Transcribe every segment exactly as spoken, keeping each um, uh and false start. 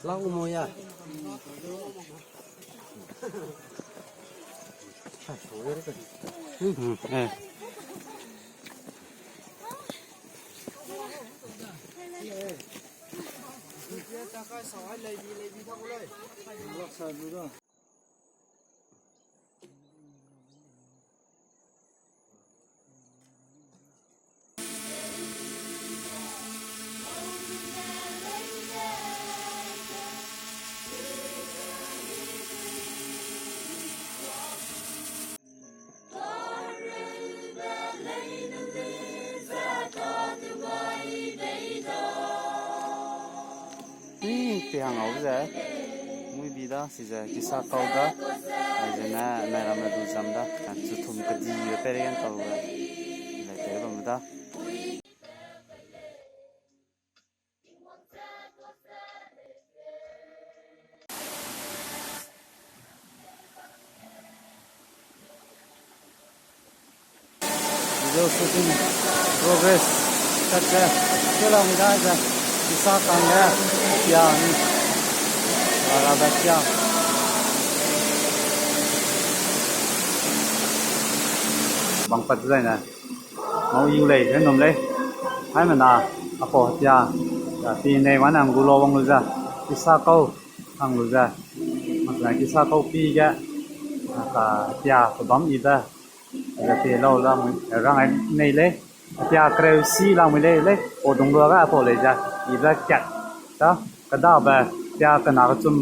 Lau mo ya. Hmm, eh. Ih, pe hang au ze. Mui bi da, si ze, kisa kau da. Ai ze ne, nai ramme du zam da. Chu thum kedi be pe re gen tau be. Lai te bam da. Video shooting progress. Kat ze, ke lam da ze, kisa kang ge, ya ni. Lara da kya. Bang pat zai na. Mau yu lei, ne num lei. Haimena, apo tia, ya, pi nei wan ang gu lo wang lu za. Kisa kau, hang lu za. Makna kisa kau pi ge, a, ka tia, ka bam i da. Za pi lau la mui, rang ai nei lei. Tia kreu si la mui lei, lei. O dung lu ga apo lei za. I da kat. Ta, ka da ba, tia ka na ka chum,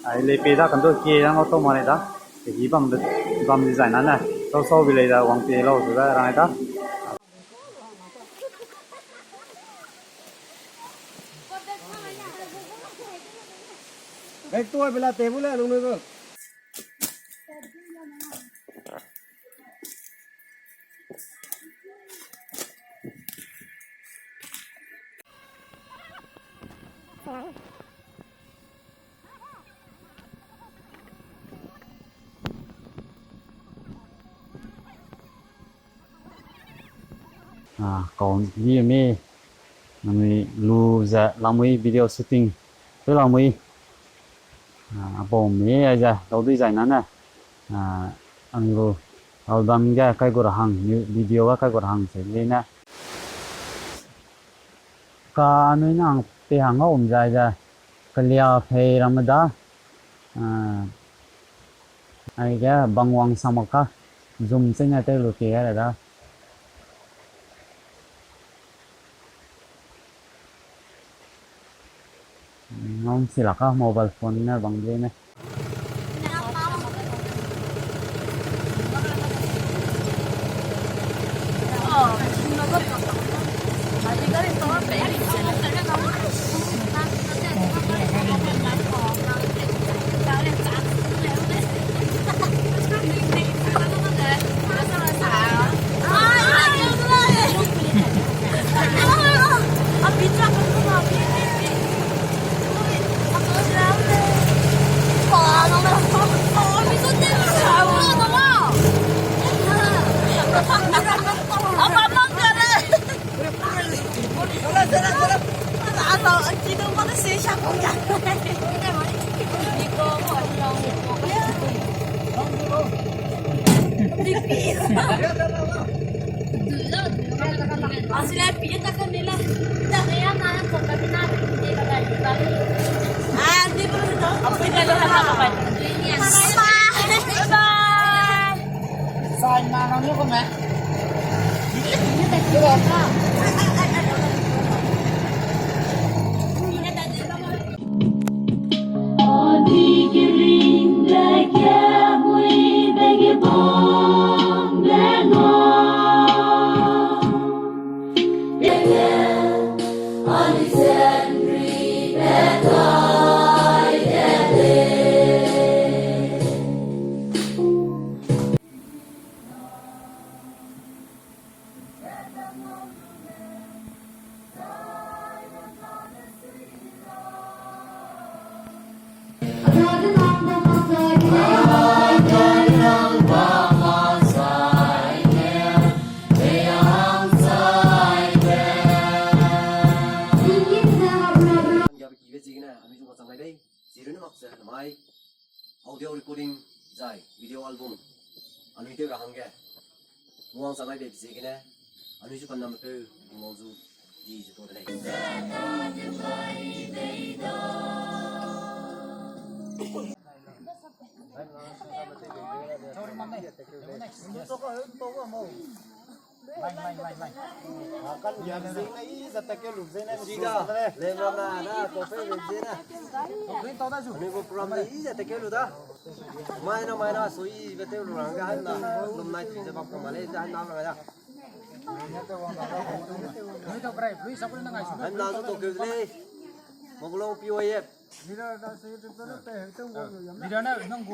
ai lei pe da kan do ke rang auto ma lei da. Kehi bam de, bam design na ne. Sau sau bi lei da, wang pe lau zu da, rang ai da. Bag to ai bela table le, nung nung. A, kau ni mi, nami lu ze lamui video shooting, pe lamui, a, abau mi ai ze, dau dui zai na ne, a, ang lu album ge kai gu ra hang, mu-, video ge kai gu ra hang se le ne. Ka anui nang pe hang a um zai ze, kelia phei ramme da, a, aige bangwang samak ka, zoom chene tew lu ke ga da. Ngam si la ka mobile phone ne bang de ne. Recording zai video album anui tew ra hangge nguang sa gai beibe ziegene, anui zu kandamme peu nguang zu di ze to de lei. Sida, le mama na, kope le zena. Anui gu program ne i ze tekeu lu da. Mai na, mai na, so i be tew lu rang ga han na. Lum nai ti ze bam ka ma le, han na rang ga. Han na zu to keu le. Mogulong P O F. Leader na, nang gu